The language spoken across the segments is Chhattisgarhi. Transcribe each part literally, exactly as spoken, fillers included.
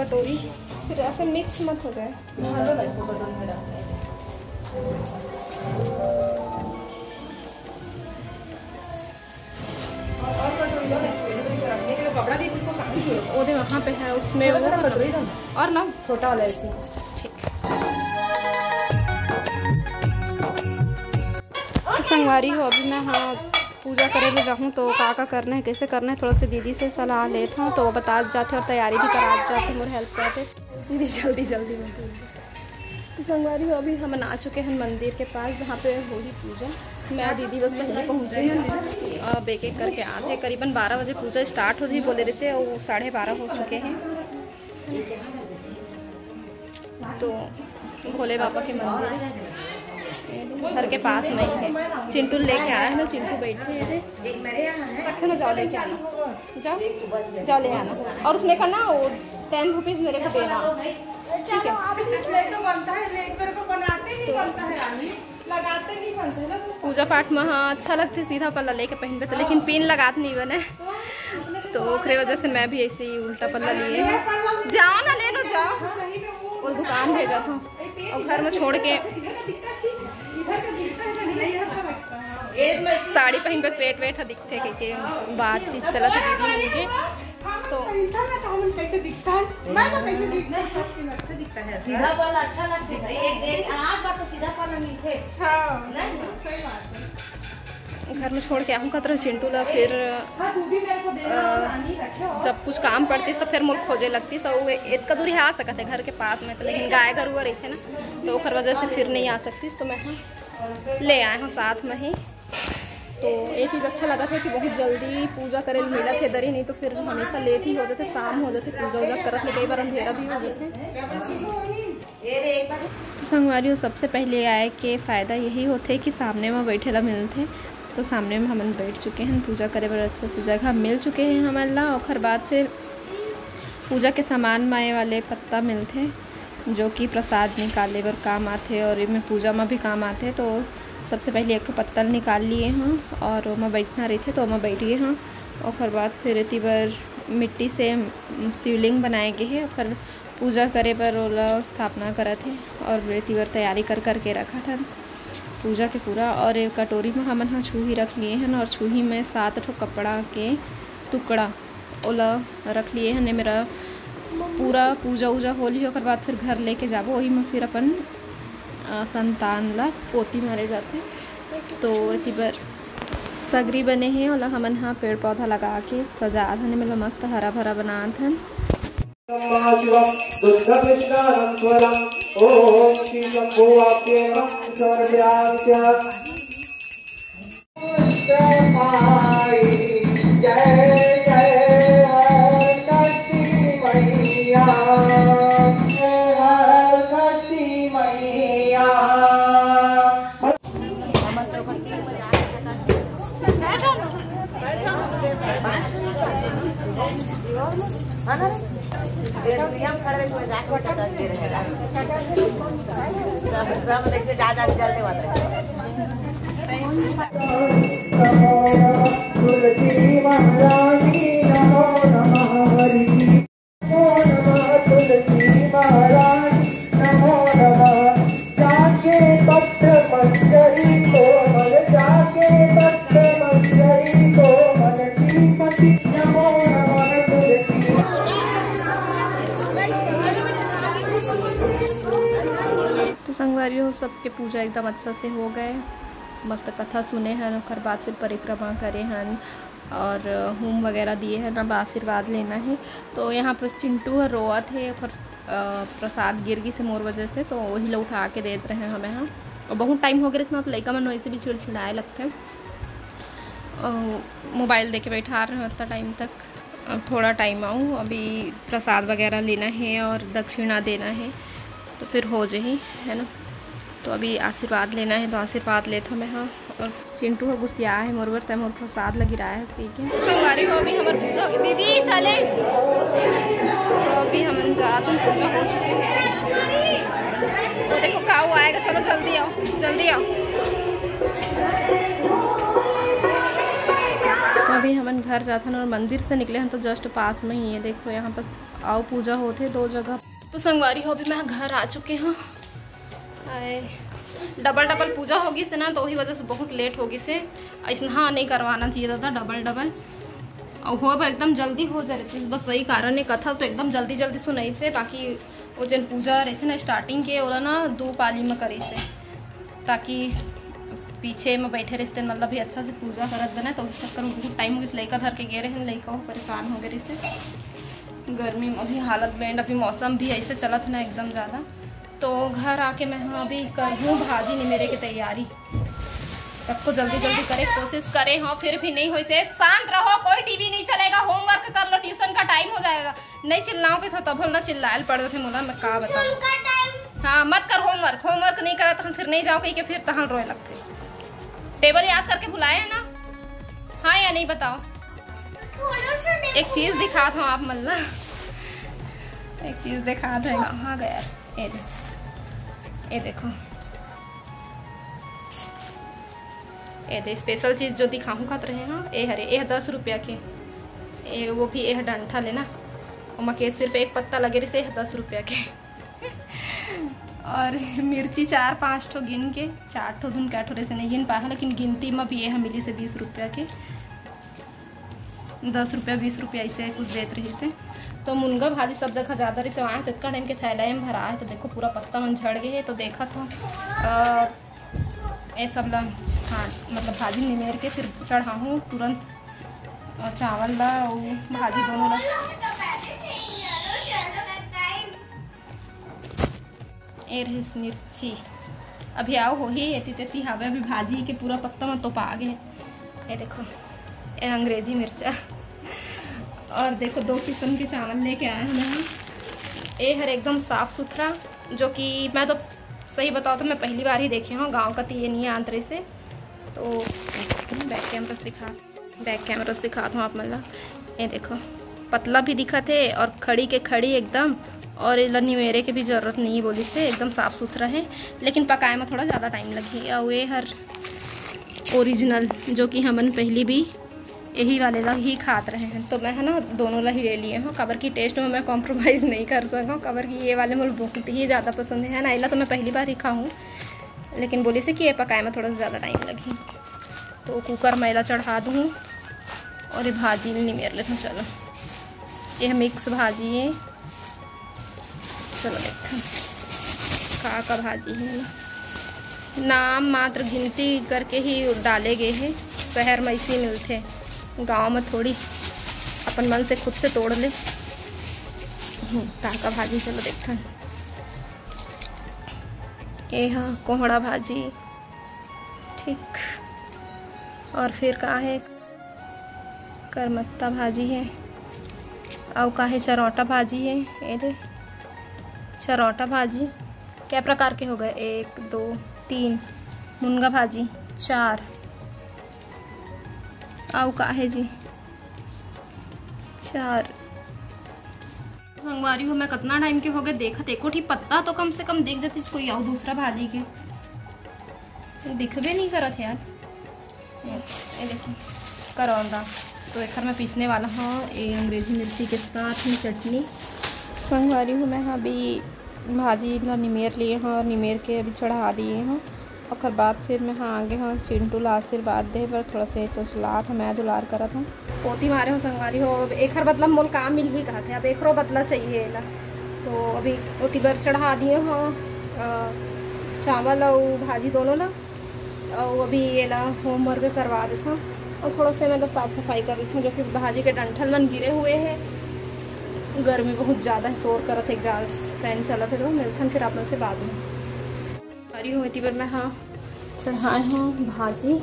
कटोरी, फिर ऐसे मिक्स मत हो जाए। वो दे वहाँ पे है, उसमें वो और ना छोटा वाला ऐसे। ठीक। तो संगवारी हो, अभी मैं हाँ पूजा करे बर जाहूँ, तो का का करना है, कैसे करना है, थोड़ा सा दीदी से सलाह लेत हूँ, तो वो बतात जाथे और तैयारी भी करात जाथे, मोर हेल्प करथे दीदी जल्दी जल्दी में। तो संगवारी हो, अभी हम आ चुके हैं मंदिर के पास, जहाँ पे होही पूजा। मैं दीदी बस पहले पहुँचे हैं। अब एक एक करके आते हैं। करीबन बारह बजे पूजा स्टार्ट हो जाही बोले रहिसे, वो साढ़े बारह हो चुके हैं। तो भोले बाबा के मंदिर घर के पास में ही है। चिंटू लेके आया है, मैं चिंटू बैठे हैं। रखे ना, जाओ लेके आना, जाओ, जाओ ले आना। और उसमें का ना वो टेन रुपीज मेरे को देना, ठीक है? नहीं तो बनता है, एक बार को बनाते नहीं बनता है रानी, लगाते नहीं बनता है ना। पूजा पाठ में हाँ अच्छा लगथे, सीधा पल्ला लेके पहनबे तो, लेकिन पिन लगात नहीं बने, तो ओकरे वजह से मैं भी ऐसे ही उल्टा पल्ला लिए हूँ। जाओ ना, ले लो, जाओ। वो दुकान भेजत हूँ और घर में छोड़ के साड़ी पहन के पेट वेट ह दिखथे कहिके बातचीत चलत हे दीदी मन के। तो कैसे दिखता है? मैं तो कैसे दिखता है? अच्छा दिखता है। सीधा पल्ला अच्छा लगता है। एक, एक, आज बात तो सीधा पल्ला नीचे। हाँ, नहीं? सही बात है। घर में छोड़ के आहूँ कतरा चिंटू ला, फिर हाँ, तू भी मेरे को दे दो, अ, नानी रखे हो। जब कुछ काम पड़तिस तो फिर मोर खोजे लगतिस। अउ इतका दूरी आ सकत है घर के पास में, तो लेकिन गाय गरुआ रहिथे ना, तो ओकर वजह से फिर नहीं आ सकतिस। तो मैं हाँ ले आए हूँ साथ में ही। तो ये चीज़ अच्छा लगत है कि बहुत जल्दी पूजा करे ल मिलत है दरी, नहीं तो फिर हमेशा लेट ही हो जाथे, शाम हो जाथे, पूजा उजा करत ले कई बार अंधेरा भी हो जाथे। तो संगवारी हो, सबसे पहले आए के फ़ायदा यही होथे कि सामने में बैठे ला मिलथे। तो सामने में हमन बैठ चुके हैं, पूजा करे बर अच्छा से जगह मिल चुके हैं हमन ला। ओखर बाद फिर पूजा के सामान में आए वाले पत्ता मिलथे, जो कि प्रसाद निकाले बर काम आथे और एमे पूजा में भी काम आथे। तो सबसे पहले एक ठो पत्तल निकाल लिए हूँ और ओमा बैठना रहिथे, तो ओमा बैठ गए हूँ। ओखर बाद फिर एती बर मिट्टी से शिवलिंग बनाए गए हे, ओखर पूजा करे बर ओला स्थापना करत हे और एती बर तैयारी कर करके रखत हन पूजा के पूरा। और ये कटोरी में हमन ह छुही रख लिए हन और छुही में सात ठो कपड़ा के टुकड़ा ओला रख लिए हन। मेरा पूरा पूजा उजा हो लिही, ओकर बाद फिर घर लेके जाबो, वही में फिर अपन अ, संतान ला पोती मारे जाथे। तो एती बर सगरी बने हे, ओला हमन ह पेड़ पौधा लगा के सजात हन, मतलब मस्त हरा भरा बनात हन। शुद्धं विष्णानं स्वरं। ओम श्री शंभु आपके नमः सर्वव्याप्य। जय जय हर शक्ति मैया, जय हर शक्ति मैया। तुलसी महारानी नमो नमः। तो संगवारी हो, सबके पूजा एकदम अच्छा से हो गए, मस्त कथा सुने हन, ओकर बाद फिर परिक्रमा करे हन और होम वगैरह दिए हन। अब आशीर्वाद लेना है। तो यहाँ पर चिंटू ह रोवत हे, ओकर प्रसाद गिर गिस मोर वजह से, तो वही ला उठा के देत रहे हमें। हाँ, और बहुत टाइम हो गए ना, तो लइका मन वैसे भी चिड़चिड़ाए लगते हैं। मोबाइल दे के बैठा रहे उतना टाइम तक। अब थोड़ा टाइम आऊँ, अभी प्रसाद वगैरह लेना है और दक्षिणा देना है, तो फिर हो जाही, है ना। तो अभी आशीर्वाद लेना है, तो आशीर्वाद लेत हमें। हाँ, और चिंटू ह गुसिया है मोर बर, तै मोर प्रसाद लगी रहा है। संगवारी हो, अभी हमर पूजा हो गई। दीदी चले, अभी हमन जात हन, पूजा हो चुके हैं। तो देखो का हुआ आएगा, चलो जल्दी आओ, जल्दी आओ। अभी हमन घर जाथन और मंदिर से निकले हन तो just पास में ही है, देखो यहाँ पास अउ पूजा होथे दो जगह। तो संगवारी हो, अभी मैं घर आ चुके हूँ। हाय, डबल डबल पूजा हो गिस हे ना, तो वही वजह से बहुत लेट हो गिस हे। ऐसना नहीं करवाना चाहिए दादा, डबल डबल। और हो पर एकदम जल्दी हो जा रही थी, बस वही कारण है, कथा तो एकदम जल्दी जल्दी सुनाइस हे, बाकी वो जन पूजा रहिथे ना स्टार्टिंग के, ओला ना दो पाली में करिस हे, ताकि पीछे में बैठे रहिथे, मतलब भी अच्छा से पूजा करत बने, तो उस चक्कर में बहुत टाइम हो गया। लइका धर के गए रहे, लइका परेशान हो गए रहिथे। गर्मी में अभी हालत बैंड, अभी मौसम भी ऐसे चलत ना एकदम ज़्यादा। तो घर आके मैं हाँ अभी करहूँ भाजी निमेरे के तैयारी। सबको जल्दी जल्दी करे कोशिश करे, हाँ फिर भी नहीं होइस हे। शांत रहो, कोई टीवी नहीं चलेगा, होमवर्क कर लो, ट्यूशन का टाइम हो जाएगा। नहीं चिल्लाओगे तो तब ना चिल्लायल पड़ जाथे मोला, मैं का बताऊँ। ट्यूशन का टाइम। हाँ मत कर होमवर्क, होमवर्क नहीं करा तो हम फिर नहीं जाओ कहीं के, फिर तहन रोए लगथे। टेबल याद करके बुलाए है ना? हाँ या नहीं बताओ। थोड़ा सा एक चीज दिखात हूँ आप मन ला, एक चीज दिखात हूँ। कहाँ गया? ये दे, ये देखो, ये दे स्पेशल चीज जो दिखाहूँ कहत रहे हैं। ये हरे, ये दस रुपया के, ये वो भी ये डंठा लेना, ओमा के सिर्फ एक पत्ता लगे रहिसे, ये दस रुपया के। और मिर्ची चार पाँच ठो गिन के, चार ठो धुन के ठो रहिसे, नहीं गिन पाए, लेकिन गिनती में भी ये मिलिस हे बीस रुपया के। दस रुपया, बीस रुपया ऐसे कुछ देत रहिसे। तो मुनगा भाजी सब जगह ज़्यादा रहिसे, वहाँ तो इतना टाइम के थैला में भरा है। तो देखो पूरा पत्ता मन झड़ गए है। तो देखा था अ, ये सब ला, हाँ, मतलब भाजी निमेर के फिर चढ़ाहूँ तुरंत, अ, चावल ला अउ भाजी दोनों ला। ए रहिस मिर्ची, अभी आओ होही, एती तेती हावे, अभी भाजी के पूरा पत्ता में तोपा गे। ये देखो, ये अंग्रेजी मिर्चा। और देखो, दो किस्म के चावल लेके आए हैं हम। ये हर एकदम साफ सुथरा, जो कि मैं तो सही बताओ तो मैं पहली बार ही देखे हूँ, गाँव का तो ये नहीं आंतरे से। तो बैक कैमरा से दिखा, बैक कैमरा से दिखात हूँ आप मन ला। ये देखो, पतला भी दिखत हे और खड़ी के खड़ी एकदम, और एला निमेरे के भी जरूरत नहीं बोलिस हे, एकदम साफ सुथरा है, लेकिन पकाए में थोड़ा ज़्यादा टाइम लगही। और ये हर ओरिजिनल, जो कि हमन पहली भी यही वाले ला ही खात रहे हैं, तो मैं है ना दोनों ला ही ले लिए हूँ, काबर कि टेस्ट में मैं कॉम्प्रोमाइज़ नहीं कर सकूँ, काबर कि ये वाले मोला बहुत ही ज़्यादा पसंद है ना, एला तो मैं पहली बार ही खाऊँ, लेकिन बोलिस हे कि ये पकाए में थोड़ा सा ज़्यादा टाइम लगही। तो कुकर में एला चढ़ा दूँ और ये भाजी ल निमेर लेथों। चलो, ये मिक्स भाजी है, चलो देखथन का का भाजी है ना। नाम मात्र गिनती करके ही डाले गए हैं, शहर में इसी मिलथे, गांव में थोड़ी, अपन मन से खुद से तोड़ ले। हम्म, का का भाजी, चलो देखथन। ये हाँ कोहड़ा भाजी, ठीक। और फिर का है, करमत्ता भाजी है, अउ का है, चरौटा भाजी है। ये दे, चरौटा भाजी कै प्रकार के हो गए, एक, दो, तीन, मुनगा भाजी, चार, अउ का है जी, चार। संगवारी हो, मैं कितना टाइम के हो गए देखत, एको ठी पत्ता तो कम से कम दिख जातिस कोई अउ दूसरा भाजी के, दिखबे नहीं करत यार। ये देखो, करौंदा, तो एखर मैं पीसने वाला हूँ ये अंग्रेजी मिर्ची के साथ में चटनी। संगवारी हो, मैं हाँ अभी भाजी ला निमेर लिए हूँ और निमेर के अभी चढ़ा दिए हूँ। ओकर बाद फिर मैं हाँ आगे हूँ चिंटू ला आशीर्वाद दे बर, थोड़ा से चोचलात हूँ, मैं दुलार करत हूँ। पोती मारे हो संगवारी हो, अब एखर बदला मोल का मिलही कहत हे, अब एकरो बदला चाहिए एला। तो अभी ओती बर चढ़ा दिए हो, अ, चावल अउ भाजी दोनों ला, अउ अभी एला होमवर्क करवा देथों अउ थोड़ा से मतलब साफ सफाई कर देथों, जो कि भाजी के डंठल मन गिरे हुए हैं। गर्मी बहुत ज़्यादा है, शोर करत है, एग्जास्ट फैन चलत है, तो मिलथन फिर आप लोग से बाद में। अरे हो, एती बर मैं हाँ चढ़ाए हूँ भाजी।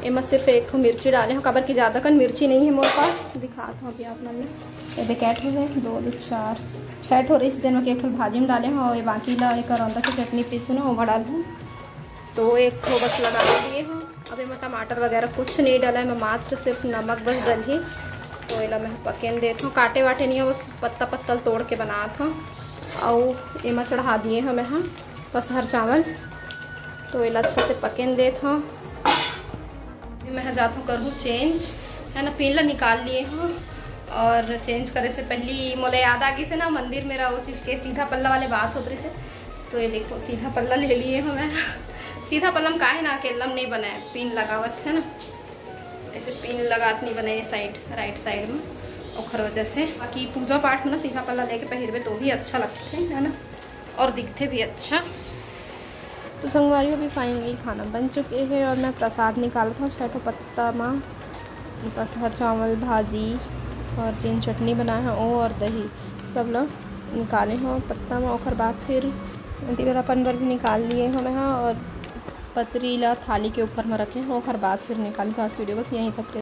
एमा सिर्फ एक ठो मिर्ची डाले हूँ, काबर कि ज़्यादा कन मिर्ची नहीं है मोर पास। दिखात हूँ अभी आप मन ला। ये दे कै ठो है, दो, दो, चार, छः ठो रहिस, जेन में एक ठो भाजी में डाले हूँ, और ये बाकी ला एक करौंदा के चटनी पीसू ना, ओमा डाल दूँ। तो एक ठो बस लगा दिए हूँ। अब एमा टमाटर वगैरह कुछ नहीं डाला है, मैं मात्र सिर्फ नमक बस डलही। तो एला मैं पकेन देत हूँ, काटे वाटे नहीं हो, बस पत्ता पत्ता तोड़ के बनात हूँ। अउ एमा चढ़ा दिए हूँ मैं हाँ बस हर चावल। तो एला अच्छा से पकेन देत हूँ। अभी मैं जात हूँ करहूँ चेंज, है ना, पिन ला निकाल लिए हँव। और चेंज करे से पहली मोला याद आ गइस ना, मंदिर मेरा वो चीज़ के सीधा पल्ला वाले बात होत रहिस हे। तो ये देखो, सीधा पल्ला ले लिए हँव मैं। सीधा पल्ला म का हे ना, अकेल्ला म नहीं बनाए, पिन लगावत हे ना, ऐसे पिन लगात नहीं बनाए side, right side में, ओखर वजह से। बाकी पूजा पाठ में ना सीधा पल्ला लेके पहिरबे तो भी अच्छा लगथे, है ना, और दिखथे भी अच्छा। तो संगवारी, अभी finally खाना बन चुके हे और मैं प्रसाद निकालत हँव छह ठो पत्ता मा। बस हर चावल, भाजी और जेन चटनी बनाए हँव, वो और दही, सब ला निकाले हँव पत्ता मा। ओखर बाद फिर एती बर अपन बर भी निकाल लिए हँव मैं ह, और पतरी ला थाली के ऊपर मा रखे हँव। ओखर बाद फिर निकाले। तो आज की video बस यहीं तक रहे।